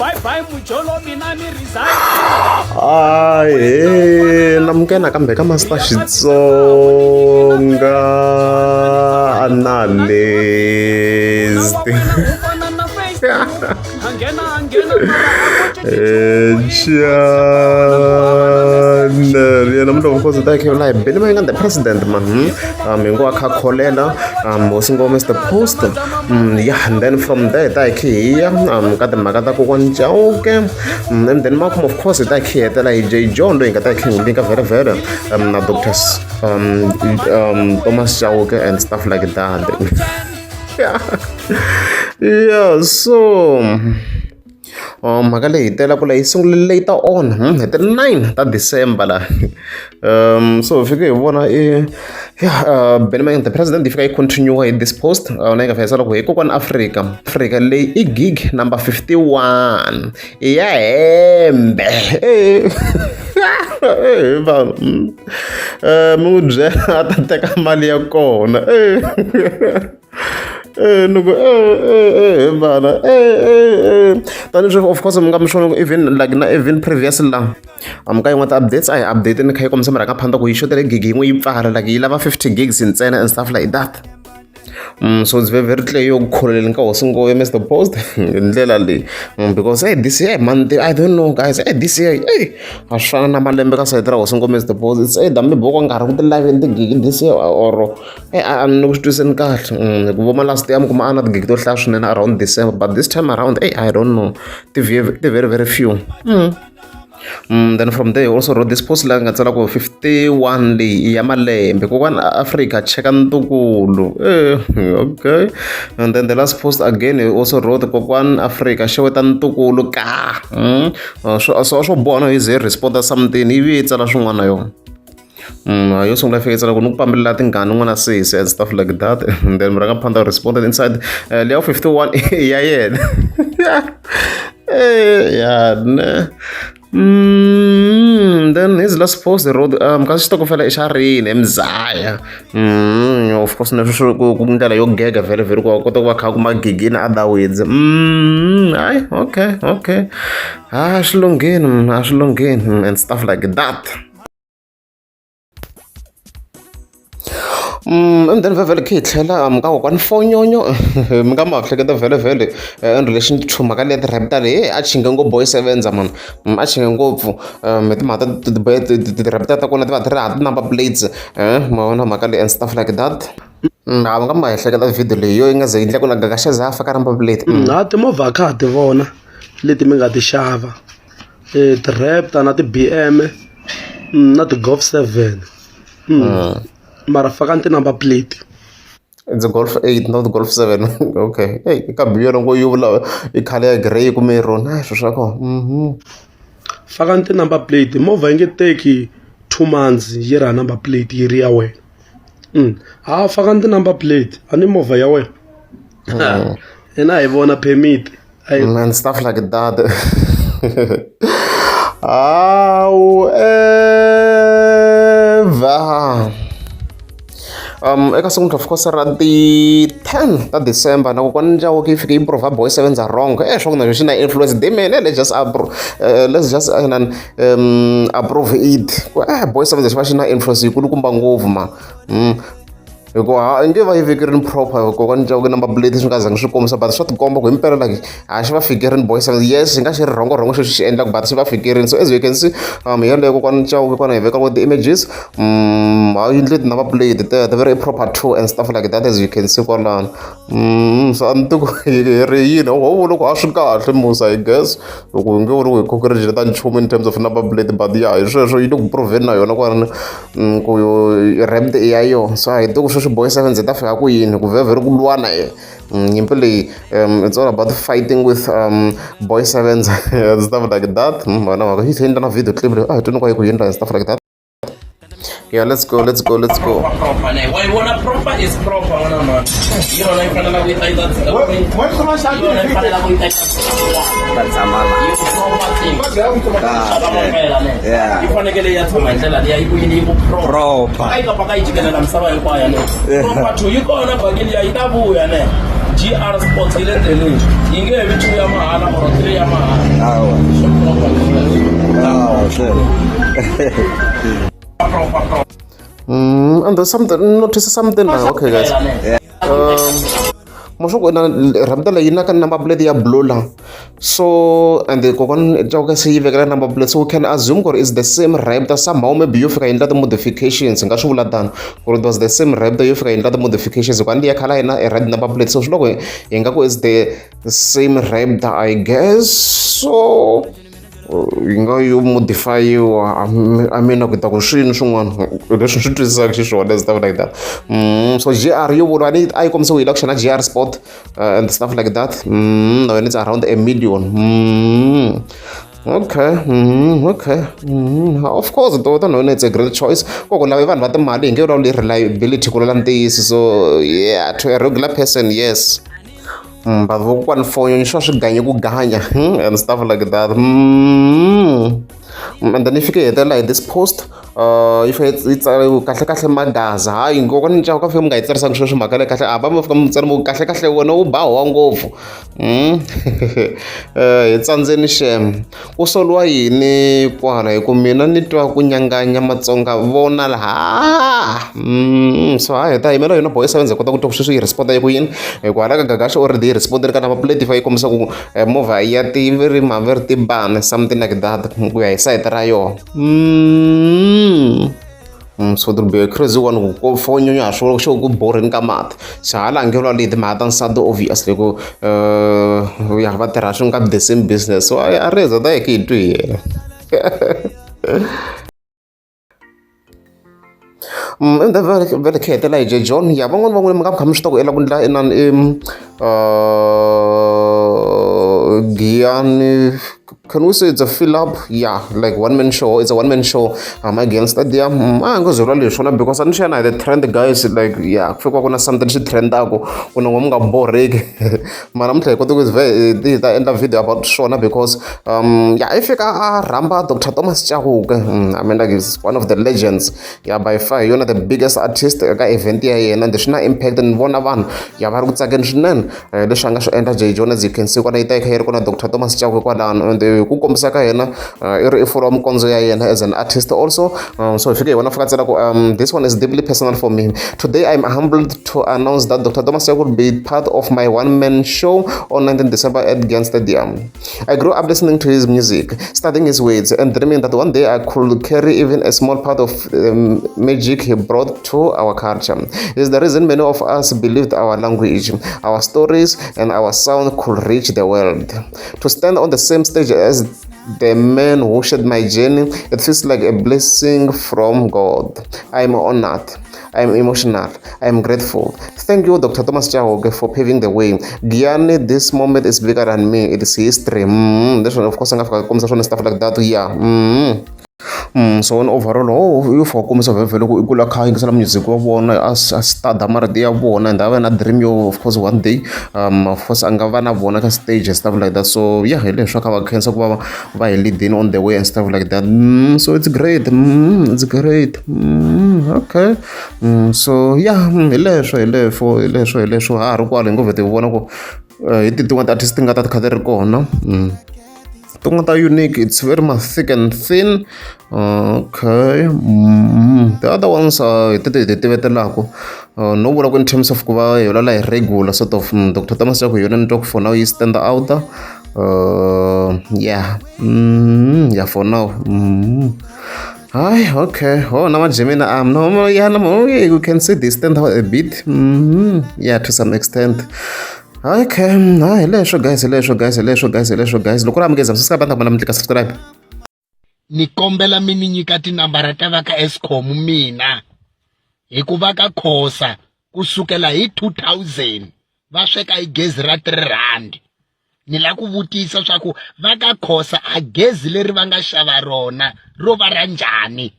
Bye bye mujolo mina ni resign. Ahee namukela nakambe ka Master Xitsonga Analyst. Channel yena munhu of course ta khe la hi Benny Mayengani the president man hi ngo a kha kholela hosi ngoma is the post yeah and then from there hi ta hi khe hi ya ka timhaka ta kokwani Chauke and then makumu of course hi ta hi khe hi hetela hi J John loyi hi nga ta hi khe hi n'wi nyika vhele vhele na Dr Thomas Chauke and stuff like that yeah yeah so Mhaka leyi hi tela ku la yi sungule later on hi ti 9 ta December la so hi fike hi vona i ya Benny Mayengani the president yi fika yi continue hi this post na yi nga fika loko hi kokwani Afrika Afrika leyi i gig number 51 i ya hembe vanhu mi n'wi byela a ta teka mali ya kona ni ku he vana tanihi sweswi of course mi nga mi swona even like na even previous la ka yin'wana ti-updates a hi update ni kha yi kombisa murhangaphandla ku yi xotele gig yin'we yi pfala like yi lava 50 gigs ntsena and stuff like that. So it's very very clear yo kholeleni ka hosi ngove Mr Post hi ndlela leyi because hey this year man I don't know guys hey this year hey a swi fana na malembe ka sayiti ra hosi ngove Mr Post it's either maybe wo ka nga ri ku ti laveni tigigi this year or a ni ku swi twiseni kahle hi ku voma last year mi kuma a na tigigi to hlaya swinene around December but this time around hey I don't know ti very very few. Then from there he also wrote this post laha nga tsala ku 51 leyi i ya malembe kokwana Africa cheka ntukulu okay and then the last post again he also wrote kokwana Africa xeweta ntukulu ka swo swo boha no hi ze responda something ivi yi tsala swin'wana yona. Yo sungula yi fike yi tsala ku ni ku pambelela tingana n'wana sesi and stuff like that and then murhangaphandla responded inside leya 51 i ya yena ya ne then his last post he wrote kasi xitokofela i xa rini emzaya of course na sweswo ku ndlela yo gega vhele vhele ku kota ku va kha kuma gigi in other words hayi okay okay a swi lungheni a swi lungheni and stuff like that. And then vhele khe hi tlhela ka kokwani fonyonyo mi nga ma hleketa vhele vhele in relation to mhaka leya ti-rap ta leyi a chinge ngo boy sevenza mani a chinge ngopfu hi timhaka ti-rap ta kona ti va ti ri hava ti-number plates ma vona mhaka leyi and stuff like that. Ha mi nga ma hleketa video leyi yo yi nga ze yi endla ku na Gagash a za a faka number plate. Ha timovha a kha ha ti vona leti mi nga ti xava ti-Raptor na ti-B_M na ti-Golf 7 mara fakani ti-number plate. It's a Golf 8 not Golf 7 okay hey ka biyo loko yi vula i khale ya grey ku maroon a swilo swa kona. Fakani ti-number plate movha yi nge teki 2 months yi ri ha number plate yi ri ya wena. Ha fakani ti-number plate a ni movha ya wena hina hi vona permit. And stuff like that. However, eka siku of course ra ti 10 ta December na kokwani Chauke yi fike yi prova boy sevens are wrong swa ku na xi na influence demene let's just approve let's just approve it ku boy sevens xi va xi na influence yikulukumba ngopfu ma hikuva i nge va yi vekerini proper kokwani Chauke number plate swi nga zangi swi kombisa but swa tikomba ku himpela like a xi va fikerini boy sevens yes xi nga xi ri rhongo xo xi endlaka but xi va fikerini so as you can see hi yaleyo kokwani Chauke kwana hi veka ti images ha yindle ti-number plate teto very proper too and stuff like that as you can see kwalano so a ni tivi ku hi ri yini ho vula ku a swi kahle musa I guess loko hi nge vuli ku hi khokeri ta nchumu in terms of number plate but ya hi sweswo yi le ku proveni na yona kwalano ku rap i ya yona so a hi tivi ku sweswi boy sevens hi ta fika ku yini ku vhevhe ri ku lwa na yena nyimpi leyi it's all about fighting with boy sevens and stuff like that vona mhaka yi tlhela yi endla na video clip leyi a hi twini ku yi ku yini and stuff like that. Yeah, let's go, let's go, let's go. Proper ne wa yi vona proper is proper n'wana mhani hi yona yi fanelaka yi ta yi ta dzika kwini hi yona yi fanelaka yi ta yi ta dzika proper thing mampela ne yi fanekele yi ya tshama hi ndlela liya yi ku yini yi ku proper a yi ka paka yi jikelela misava hinkwayo ne proper two yi kona baki liya yi ta vuya ne. GR Sports yi le ndleleni yi nge he vi 2 ya mahala or 3 ya mahala. Awa. Swi proper Awa, sure. proper proper. And there's something, notice something now. Okay, guys. Mashuku na Raptor leyi na ka number plate ya blue la. So and the kokwana Chauke se yi vekela number plate, so we can assume ku it's the same Raptor somehow maybe yo fika yi endla ti-modifications, nga swi vula tano ku it was the same Raptor yo fika yi endla ti-modifications hikuva ni ya khala yina a red number plate, so swi loko hi nga ku it's the same Raptor, I guess. So yi nga yo modify-iwa, I mean ku ta ku swini swin'wana leswi swi twisisaka xiswona and stuff like that. So GR yo vuriwa ni a yi kombisa ku yi la ku xana GR Sport and stuff like that. Na yona it's around a million. Okay, okay. Of course, Toyota no, it's a great choice. Koko lava vanhu va timali hi nge vulavuli reliability ku lula ntiyiso. So yeah, to a regular person, yes. But vokokwani fonyo swa swi ganye ku ganya and stuff like that. And then yi fike yi hetelela hi this post, yi fike yi tsala kahle kahle magaza hayi kokwani Chauke ka fika mi nga yi tsarisangi sweswi mhaka leyi kahle a va mi fika mi tsala mu kahle kahle wena wu ba huwa ngopfu. Hi tsandzeni xem ku soliwa yini kwala hi ku mina ni twa ku nyanganya Matsonga vona laha. So ha heta yimela yona boy seven kota ku twa ku sweswi yi responda yi ku yini hi ku hala ka Gagashi already yi respondile ka number plate yi kombisa ku movha ya ti ri maveri ri tibane something like that ku ya hi sayiti ra yona. So it will be a crazy one ku fonyo ya swo xo ku borheni ka mati se hala nge vula leyi timhaka ta nsati obviously ku ya va tirha swi nga the same business, so a reza ta hi ki hi twi hi yena. And then vele khe hetelela hi J John ya van'wani van'wani mi nga kha mi swi tiva ku i lava ku endla inani i Giyani, can we say it's a fill up? Yeah, like one man show. It's a one man show. Giyani Stadium. A nga zula leswi swona because a ni xana the trend guys, like yeah, ku fika ku na something xi trendaku ku na n'wa mi nga borheki mara namuntlha hi kota ku hi ta endla video about swona because yeah, i fika a rhamba Dr. Thomas Chauke. I mean, like, he's one of the legends, yeah, by far yona the biggest artist ka event ya yena, and swi na impact ni vona vanhu ya va ri ku tsakeni swinene leswi a nga swi endla Jay John. As you can see kona yi ta yi kha yi ri kona Dr. Thomas Chauke kwalano, and ku kombisa ka yena i ri i follow mikondzo ya yena as an artist also. So hi fike hi vona fika tsela ku this one is deeply personal for me. Today I'm humbled to announce that Dr. Thomas Chauke will be part of my one man show on 19 December at Giyani Stadium. I grew up listening to his music, studying his words, and dreaming that one day I could carry even a small part of the magic he brought to our culture. It's the reason many of us believed our language, our stories, and our sound could reach the world. To stand on the same stage as the man who shared my journey, it feels like a blessing from God. I'm honored. I'm emotional. I'm grateful. Thank you, Dr. Thomas Chauke, for paving the way. Giyani, this moment is bigger than me. It is history. This one, of course, I'm going to stuff like that. Yeah. So overall, oh, you for kombisa vhele ku i kula kha yingisela music wa vona a stada marito ya vona and a va na dream yo of course one day of course a nga va na vona ka stage and stuff like that. So yeah, hi leswi kha va khensa ku va va hi leading on the way and stuff like that. So it's great. It's great. Okay. So yeah, hi leswo hi leswo hi leswo hi leswo ha ha ri kwalo hi ngo vhete hi vona ku hi ti tin'wana ti-artist ti nga ta ti kha ti ri kona. Tin'wana ta unique, it's very much thick and thin. Okay. The other ones hi ti hi ti tivetelaku no vula ku in terms of ku va hi vulavula hi regular sort of Dr. Thomas Chauke hi yona ni twa ku for now yi stand out. Yeah. Yeah, for now. Hi, okay. Oh, na Majimina, no, yeah, no, you can see they stand out a bit. Yeah, to some extent. Okay, hi leswo guys, leswo guys, leswo guys, leswo guys. Loko ri amukeza, subscribe button mi tlika subscribe. Ni kombela mi ni nyika tinambara ta va ka Eskom mina hikuva ka Khosa kusukela hi 2000 va sweka hi gezi ra 3 rand. Ni la ku vutisa swa ku va ka Khosa a gezi leri va nga xava rona ro va ra njhani?